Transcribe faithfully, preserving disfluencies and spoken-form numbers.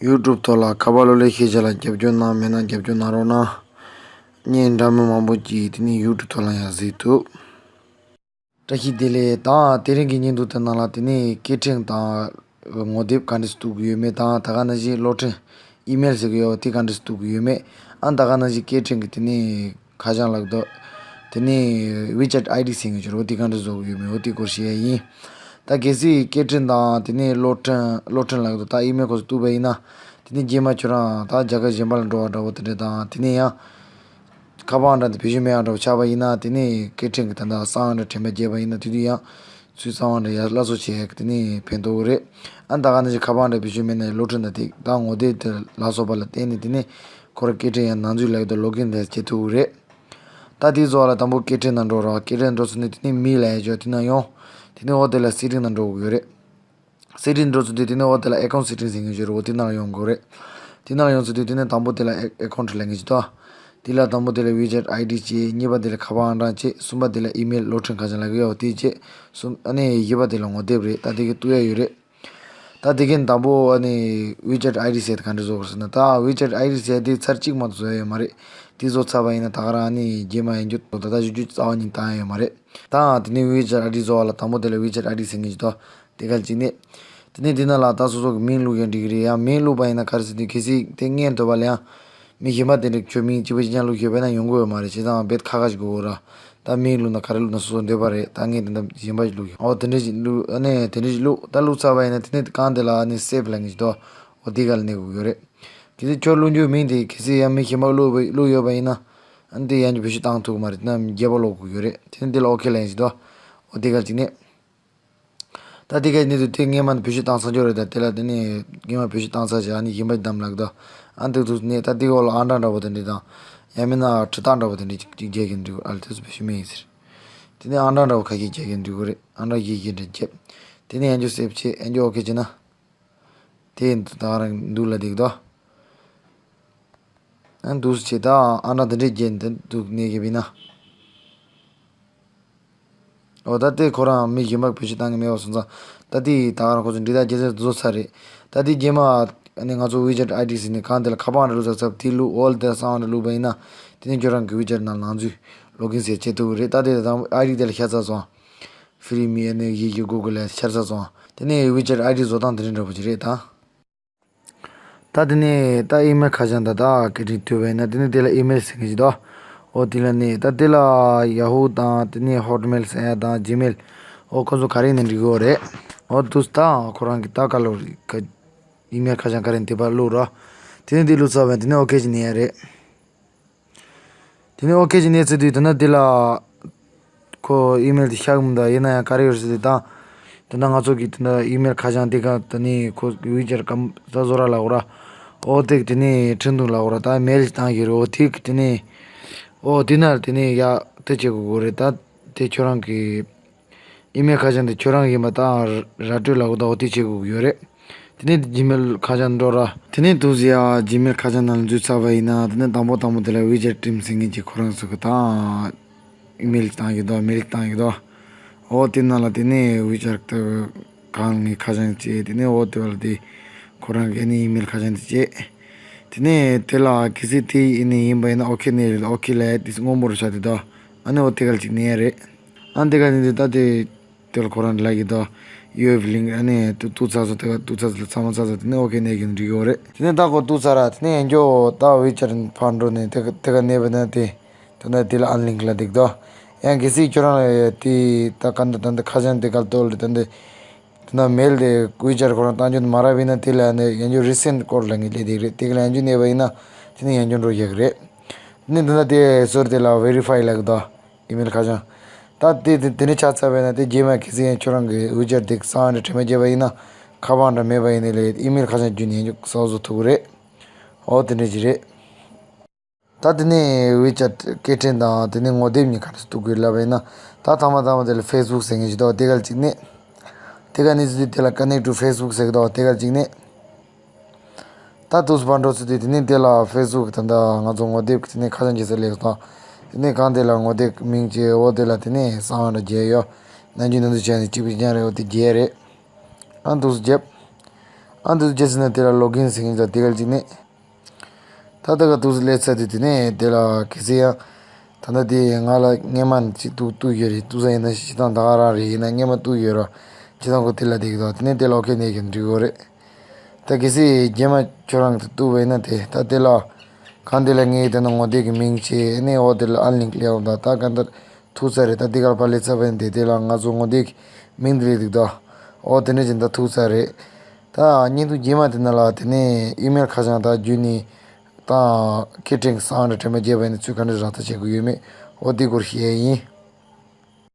ཡུ་ཊུབ་ཐོག་ལ་ཁ་པར་གློག་ཀླད་ཤེས་བྱ་ལ་རྒྱབ་སྐྱོར་གནང་མེད་ན་རྒྱབ་སྐྱོར་གནང་རོགས་གནང་། བརྙན་འདྲ་མིན་མང་པོ་ཅིག་དེ་ནས་ཡུ་ཊུབ་ཐོག་ལ་ཡང་གཟིགས་ཐུབ། བཀྲ་ཤིས་བདེ་ལེགས། དང་དེ་རིང་གི་བརྙན་ཐུང་དེ་ནང་ལ་དེ་ནས་སྐད་འཕྲིན་དང་ངོ་དེབ་ག་འདྲས་གཏུབ་ཀྱི་ཡོད་མེད་དང་ད་ག་ནང་བཞིན་གློག་འཕྲིན་ཨི་མེལ་ཟེར་གྱི་ཡོད་དེ་ག་འདྲས་གཏུབ་ཀྱི་ཡོད་མེད། ཨ་ད་ག་ནང་བཞིན་སྐད་འཕྲིན་གྱི་དེ་ནས་ཁ་བྱང་ལག་ཏུ་དེ་ནས་ཝི་ཆེ་ཊི་ཨའི་ཌི་ཟེར་གྱི་ཡོད་རེད། འོ་དེ་ག་འདྲས་བཟོ་གི་ཡོད་མེད་འོ་དེ་སྐོར་བཤད་ཡ་ཡིན། ད་གལ་སྲིད་སྐད་འཕྲིན་དང་དེ་ནས་གློག་འཕྲིན་གློག་འཕྲིན་ལག་ཏུ་ད་ཨི་མེལ་སྐོར་གཏུབ་པ་ཡིན་ན་དེ་ནས་རྗེས་མ་ཁྱོད་རང་ད་རྒྱ་གར་གཞན་པ་ལ་འགྲོ་བ་འདྲ་བོ་དེ་འདྲས་དང་དེ་ནས་ཡང་། ཁ་པར་འདྲ་དེ་བེད་སྤྱོད་མེད་ཡག་འདྲ་བོ་ཆགས་པ་ཡིན་ན་དེ་ནས་སྐད་འཕྲིན་གྱི་ད་ལྟ་གསང་བ་འདྲ་དྲན་པ་བརྒྱབ་པ་ཡིན་ན་དེ་དུས་ཡང་ཚུར་གསང་བ་འདྲ་ཡར་སླར་གསོ་བྱེད་ཡག་དེ་ནས་ཕན་ཐོགས་ཀྱི་རེད། ཨ་ད་ག་ནང་བཞིན་ཁ་པར་འདྲ་བེད་སྤྱོད་མེད་ན་གློག་འཕྲིན་དང་དེ་ད་ངོ་དེབ་དེ་ལ་སོགས་པ་ལ་བརྟེན་ནས་དེ་ནས་ཁོ་རང་སྐད་འཕྲིན་ཡང་ནང་འཛུལ་ལག་ཏུ་ལོག་གིན་དེ་བྱེད་ཐུབ་ཀྱི་རེད། ད་དེའི་བཟོ་བ་ལ་དང་པོ་སྐད་འཕྲིན་ནང་འགྲོ་རོགས། སྐད་འཕྲིན་འགྲོ་ཚུན་ནས་དེ་ནས་མི་ལ་ཡ་ཅོ་དེ་ན་ཡོང་། དེ་ནས་འོ་དེ་ལ་སེ་ཊིང་ནང་འགྲོ་དགོས་ཀྱི་རེད། སེ་ཊིང་འགྲོ་ཚུལ་དེ་དེ་ནས་འོ་དེ་ལ་ཨེ་ཀའུན་ཊི་སེ་ཊིང་ཟེར་མཁན་ཞིག་རེད། འོ་དེ་ནང་ཡོང་དགོས་རེད། དེ་ནང་ཡོང་ཚུལ་དེ་དེ་ནས་དང་པོ་དེ་ལ་ཨེ་ཨེ་ཀའུན་ཊི་ལབ་མཁན་ཞིག་འདུག་དེ་ལ་དང་པོ་དེ་ལ་ཝི་ཆེ་ཊི་ཨའི་ཌི་བྱས། གཉིས་པ་དེ་ལ་ཁ་པར་ཨང་གྲངས་བྱས། གསུམ་པ་དེ་ལ་ཨི་མེལ་གློག་འཕྲིན་ཁ་བྱང་ལབ་ཀྱི་ཡོད་དེ་བྱས། གསུམ་ཨ་ནི་བཞི་པ་དེ་ལ་ངོ་དེབ་རེད། ད་དེ་གི་གཏུབ་ཡ་ཡོད་རེད། ད་དེ་གིན་དང་པོ་ཨ་ནི་ཝི་ཆེ་ཊི་ཨའི་ཌི་ཟེར་དེ་ག་འདྲ་བཟོ་དགོས་ཟེར་ན་ད་ཝི་ཆེ་ཊི་ཨའི་ཌི་ཟེར་དེ་ཚར་གཅིག་མ་གཏོགས་བཟོ་ཡ་ཡོད་མ་རེད། དེ་བཟོ་ཚར་བ་ཡིན་ན་ད་ག་རང་ཨ་ནི་རྗེས་མ་ཡན་ཆོད་ད་ལྟ་ཞུ་རྒྱུ་རྩ་བ་ཉིད་བཏང་ཡ་ཡོད་མ་རེད། དང་དེ་ནས་ཝི་ཆེ་ཊི་ཨའི་ཌི་བཟོ་བ་ལ་དང་པོ་དེ་ལ་ཝི་ཆེ་ཊི་ཨའི་ཌི་ཟེར་མཁན་ཞིག་འདུག་དེ་ག་ཅིག་ནས། དེ་ནས་དེ་ནང་ལ་ད་སོ་སོ་གི་མིང་བླུག་ཡང་འགྲིག་གི་རེད། ཡང་མིང་བླུག་པ་ཡིན་ན་ག་རེ་ཟེར་དུས་གལ་སྲིད་དེ་སྔོན་འགྲོ་བ་ལ་ཡང་མི་གཞན་པ་དེ་འདྲ་ཁྱོད་མིང་གཅིག་པ་གཅིག་རྐྱང་བླུག་ཤེས་པ་ཡིན་ན་ཡོང་གི་ཡོད་མ་རེད། བྱས་ཙང་རྦད་ཁག་ཁག་ཞིག་དགོས་ར། ད་མིང་བླུག་ན་ག་རེ་བླུག་ན་སོ་སོ་འདོད་པ་རེད། ད་ངས་དེ་འདྲ་གཞན་པ་ཞིག་བླུག་ཡོད། འོ་དེ་འདྲ་ཞིག་བླུག་ཨ་ནི་དེ་འདྲ་ཞིག་བླུག་ད་བླུག་ཚར་བ་ཡིན་ན་དེ་ནས་གང་དེ་ལ་ཨ་ནི་སེབ་ལབ་མཁན་ཞིག་འདུག་འོ་དེ་ག་ལ་གནོན་དགོས་ཀྱི་ཡོད་རེད། གལ་སྲིད་ཁྱོད་བླུག་རྒྱུའི་མིང་དེ་གལ་སྲིད་ཡང་མི་གཞན་པ་བླུག་བླུག་ཡོད་པ་ཡིན་ན། ཨ་ནི་དེ་ཡང་བེད་སྤྱོད་བཏང་ཐུབ་ཀྱི་མ་རེད། དེ་ན་རྒྱས་པ་ཀློག་དགོས་ཀྱི་ཡོད་རེད། དེ་ནས་དེ་ལ་ཨོ་ཁེ་ལབ་མཁན་ཞིག་འདུག་འོ་དེ་ག་ཅིག་ནས། ད་དེ་ག་ནས་དུ་དེ་སྔས་མ་ནས་བེད་སྤྱོད་བཏང་ཚར་རྒྱུ་རེད། ད་དེ་ལ་དེ་ནས་སྔས་མ་བེད་སྤྱོད་བཏང་ཚར་བྱས་ཨ་ནི་གཞན་པ་ཞིག་བདམས་ལབ་ཀྱི་འདུག་ཨ་འདུག་འདུག་ནས་ད་དེ་འོག་ལ་ཨང་གྲངས་འདྲ་པོ་དེ་འདྲ་དང་། ཡང་མིན་ན་འབྲི་སྟངས་འདྲ་པོ་དེ་འདྲ་ཅིག་ཅིག་རྒྱག་གིན་འགྲིག་ཨ་ལ་དེ་ཚོ་བེད་སྤྱོད་མེད་ཡིན་ཟེར། དེ་ནས་ཨང་གྲངས་འདྲ་པོ་ཁ་ཤས་རྒྱག་གིན་འགྲིག་གི་རེད། ཨང་གྲངས་རྒྱག་གིན་འདྲ་རྒྱབ། དེ་ནས་ཡང་ཅུ་སེབ་བྱས་ཡང་ཅུ་ཨོ་ཁེ་བྱས་ན། དེ་ད་ག་རང་འདུག་ལ་འདུག་དོ། ཨ་འདུག་སེ་བྱས་ད་ཨ་ན་དེ་འདྲས་རྒྱན་དེ་འདུག་གནས་ཀྱི་བིན་ན། འོ་ད་དེ་ཁོ་རང་མི་གཞན་པ་བེད་སྤྱོད་བཏང་གི་མེད་པ་སོང་ཙང་ད་དེ་ད་ག་རང་ཁོ་ཚོ་འབྲི་དག་རྒྱལ་སྲས་བཟོ་ཚར་རེད། ད་དེ་རྗེས་མ་ཨ་ནི་ང་ཚོ་ཝི་ཆེ་ཊི་ཨའི་ཌི་ཟེར་ནས་གང་དེ་ལ་ཁ་པར་འདྲ་བླུགས་ཚར་ཚར་དེ་བླུགས་འོལ་དེ་གསང་བ་འདྲ་བླུགས་པ་ཡིན་ན་དེ་ནས་ཁྱོད་རང་གི་ཝི་ཆེ་ཊི་ནང་ནང་འཛུལ་ལོག་ཨིན་ཟེར་བྱེད་ཐུབ་ཀྱི་རེད། ད་དེ་ད་ཨའི་ཌི་དེ་ལ་ཤ་ཚ་སོང་། ཧྥི་རི་མི་ཨ་ནི་ཡི་གེ་གུ་གུ་ལ་ཤར་ཚ་སོང་། དེ་ནས་ཝི་ཆེ་ཊི་ཨའི་ཌི་བཟོ་སྟངས་དེ་འདྲ་འདྲ་པོ་ཅིག་རེད་ད། ད་དེ་ནས་ད་ཨི་མེལ་ཁ་བྱང་ད་ད་སྐད་འཕྲིན་བཏོན་པ་ཡིན་ན་དེ་ནས་དེ་ལ་ཨི་མེལ་ཟེར་མཁན་ཞིག་འདུག་འོ་དེ་ལ་ནས་ད་དེ་ལ་ཡ་ཧུ་དང་དེ་ནས་ཧོ་ཊི་མེལ་ཟེར་ཡ་དང་ཇི་མེལ། འོ་ཁོ་ཚོ་ག་རེ་ནས་འབྲི་དགོས་རེད། འོ་དུས་ད་ཁོ་རང་གི་ད་ག་ལོ་ཁ་ཨི་མེལ་ཁ་བྱང་ག་རེ་འདི་པར་བླུགས་རོགས། དེ་ནས་འདི་བླུགས་ཚར་བ་ཡིན་དེ་ནས་ཨོ་ཁེ་ཅིག་ཉན་ཡ་རེད། དེ་ནས་ཨོ་ཁེ་ཅིག་ཉན་ཚར་དུས་དེ་ན་དེ་ལ་ཁོ་ཨི་མེལ་དེ་ཤར་གི་མི་འདུག་ཡིན་ན་ཡང་ག་རེ་ཡོད་ཟེར་དུས་ད། དེ་ན་ང་ཚོ་གི་དེ་ན་ཨི་མེལ་ཁ་བྱང་དེ་ག་དེ་ནས་ཁོ་ཝི་ཆེ་ཊི་ཀམ་ས་བཟོ་ར་ལ་འོ་ར། ཨོ་དེ་དེ་ནས་འཕྲིན་ཐུང་ལ་འོ་ར་ད་མེལ་ཞིག་བཏང་གི་རེད། ཨོ་དེ་དེ་ནས་ཨོ་དེ་ན་དེ་ནས་ཡ་དེ་བྱེད་དགོས་གོ་རེད། ད་དེ་ཁྱོད་རང་གི་ཨི་མེལ་ཁ་བྱང་དེ་ཁྱོད་རང་ཡིན་པ་ད་ར་སྤྲོད་ལ་འོ་ད་འོ་དེ་བྱེད་དགོས་ཡོད་རེད། དེ་ནས་ཇི་མེལ་ཁ་བྱང་འགྲོ་ར། དེ་ནས་དུས་ཡ་ཇི་མེལ་ཁ་བྱང་ནང་ལ་འཛུལ་ཚར་བ་ཡིན་ན་དེ་ནས་དང་པོ་དང་པོ་དེ་ལ་ཝི་ཆེ་ཊི་ཊིམ་ཟེར་མཁན་གྱི་ཁོ་རང་ཚོ་གི་ད་ཨི་མེལ་བཏང་གི་འདུག་མེལ་བཏང་གི་འདུག་འོ་དེ་ནང་ལ་དེ་ནས་ཝི་ཆེ་ཊི་གང་ངའི་ཁ་བྱང་བྱས། དེ་ནས་འོ་དེ་བ་ལ་དེ་ཁོ་རང་གི་ཨ་ནི་ཨི་མེལ་ཁ་བྱང་དེ་བྱས། དེ་ནས་དེ་ལ་གལ་སྲིད་དེ་ཨ་ནི་ཡིན་པ་ཡིན་ན་ཨོ་ཁེ་ནས་རེད། ཨོ་ཁེ་ལ་དེ་སྔོན་པོ་རུ་ཆགས་དེ་འདུག་ཨ་ནི་འོ་དེ་ག་ལ་ཅིག་ནས་རེད། ཨ་འདི་ག་ནས་འདི་ད་དེ། དེ་ལ་ཁོ་རང་ལབ་ཀྱི་འདུག་ཡོད་ལིང་ཨ་ནི་ཏུ་ཏུ་ཚ་ཚ་དེ་ག་ཏུ་ཚ་ཚ་ལ་ཚང་མ་ཚ་ཚ་དེ་ནས་ཨོ་ཁེ་ནས་ཀྱི་འགྲིག་ཡོད་རེད། དེ་ནས་ད་ཁོ་ཏུ་ཚ་ར་དེ་ནས་ཡང་འགྱོ་ད་ཝི་ཆེ་ཊི་ཕར་འགྲོ་ནས་དེ་ག་དེ་ག་གནས་པ་ན་དེ་དེ་ན་དེ་ལ་ཨན་ལིང་ལ་འདུག་དོ། ཡང་གལ་སྲིད་ཁྱོད་རང་ལ་དེ་ད་ག་འདི་ད་འདི་ཁ་བྱང་དེ་ག་ལ་ཏོ་ལ་ད་འདི་དེ་ན་མེལ་དེ་ཝི་ཆེ་ཊི་ཁོ་རང་བཏང་རྒྱུ་མ་རབས་ཡིན་ན་དེ་ལ་ནས་ཡང་འགྱོ་རི་སེན་ཀོར་ལ་ངེས་ལས་དེ་རེད། དེ་ག་ལ་ཡང་འགྱོ་གནས་པ་ཡིན་ན་དེ་ནས་ཡང་འགྱོ་འགྲོ་ཡག་རེད། དེ་ནས་འདི་ན་དེ་ཟུར་དེ་ལ་ཝེ་རི་ཕའི་ལ་གི་དོ། ཨི་མེལ་ཁ་བྱང་། ད་དེ་དེ་དེ་ནས་ཆགས་ཚར་བས་ན་དེ་རྗེས་མ་གལ་སྲིད་ཡང་ཁྱོད་རང་གི་ཝི་ཆེ་ཊི་དེ་གསང་བ་འདྲ་དྲན་མ་བརྗེད་པ་ཡིན་ན་ཁ་པར་འདྲ་མེད་པ་ཡིན་ནའི་ལས་ཨི་མེལ་ཁ་བྱང་བརྒྱུད་ནས་ཡང་བཟོ་ཐུབ་ཀྱི་རེད། འོ་དེ་འདྲ་ཅིག་རེད། ད་དེ་ནས་ཝི་ཆེ་ཊི་སྐད་འཕྲིན་དང་དེ་ནས་ངོ་དེབ་གཉིས་ཀ་རེ་གཏུབ་དགོས་ལབ་པ་ཡིན་ན་ད་ཐ་མ་ཐ་མ་དེ་ལ་ཧྥེ་སི་བུག་ཟེར་མཁན་ཞིག་འདུག་དེ་ག་ལ་གཅིག་ནས། དེ་ག་ནས་ཚུར་དེ་ལ་ཀ་ནེག་ཊུ་ཧྥེ་སི་བུག་ཟེར་གི་འདུག་དེ་ག་ལ་གཅིག་ནས། ད་དུས་སུ་ཕར་འགྲོ་ཚུལ་དེ་དེ་ནས་དེ་ལ་ཧྥེ་སི་བུག་ད་ལྟ་ང་ཚོ་ངོ་དེབ་ཀྱི་དེ་ནས་ཁ་བྱང་བྱེད་ས་ལེགས་སོང་། དེ་ནས་གང་དེ་ལ་ངོ་དེབ་མིང་བྱས་འོ་དེ་ལ་དེ་ནས་གསང་བ་འདྲ་རྒྱས་ཡོད། ནམ་རྒྱུན་ནང་དུ་བྱས་ནས་གཅིག་པུ་ཅན་རེད། འོ་དེ་རྒྱས་རེད། ཨ་དུས་སུ་རྒྱབ། ཨ་འདི་ཚོ་རྗེས་ཟིན་ན་དེ་ལ་ལོག་ཨིན་ཟེར་གྱིན་ཙང་དེ་ག་ལ་ཅིག་ནས། ད་ལྟ་ག་ཏུག་ཙམ་སླེབས་ཚར་དུས་དེ་ནས་དེ་ལ་གལ་སྲིད་ཡང་། ད་ལྟ་དེ་ང་ལ་སྔས་མ་ནས་ཅིག་ཏུག་ཏུག་ཡོད་རེད། ཏུག་ས་ཡིན་ན་སྤྱིར་བཏང་ད་ག་རང་རེད། ཡིན་ན་སྔས་མ་ཏུག་ཡོད་ར། སྤྱིར་བཏང་ཁོ་དེ་ལ་བསྡད་ཀྱི་འདུག་དེ་ནས་དེ་ལ་ཨོ་ཁེ་ནས་ཀྱི་འགྲིག་གི་རེད། ད་གལ་སྲིད་རྗེས་མ་ཁྱོད་རང་གིས་ཏུག་པ་ཡིན་ན་དེ་ད་དེ་ལ། གང་དེ་ལ་ངས་དེ་ནས་ངོ་དེབ་ཀྱི་མིང་བྱས་ནས་འོ་དེ་ལ་ཨ་ལིང་ཀི་ལེའུ་ད་ད་ག་འདིར་ཐུག་ཚར་རེད། ད་འདི་གར་ཕར་སླེབས་ཚར་བ་ཡིན་དེ་དེ་ལ་ང་ཚོ་ངོ་དེབ་ཀྱི་མིང་དེ་སླེབས་འདུག་ད་འོ་དེ་འདྲ་ཅིག་ད་ཐུག་ཚར་རེད། ད་བརྙན་ཐུང་རྗེས་མ་དེ་ནང་ལ་དེ་ནས་ཨི་མེལ་ཁ་བྱང་ད་བརྒྱུད་ནས་ད་ཁེ་ཀྲིང་སང་རེ་དྲན་པ་བརྗེད་པ་ཡིན་ན་ཚུར་ག་འདྲ་རག་ཐབས་བྱེད་དགོས་ཡོད་མེད་འོ་དེ་སྐོར་བཤད་ཡ་ཡིན།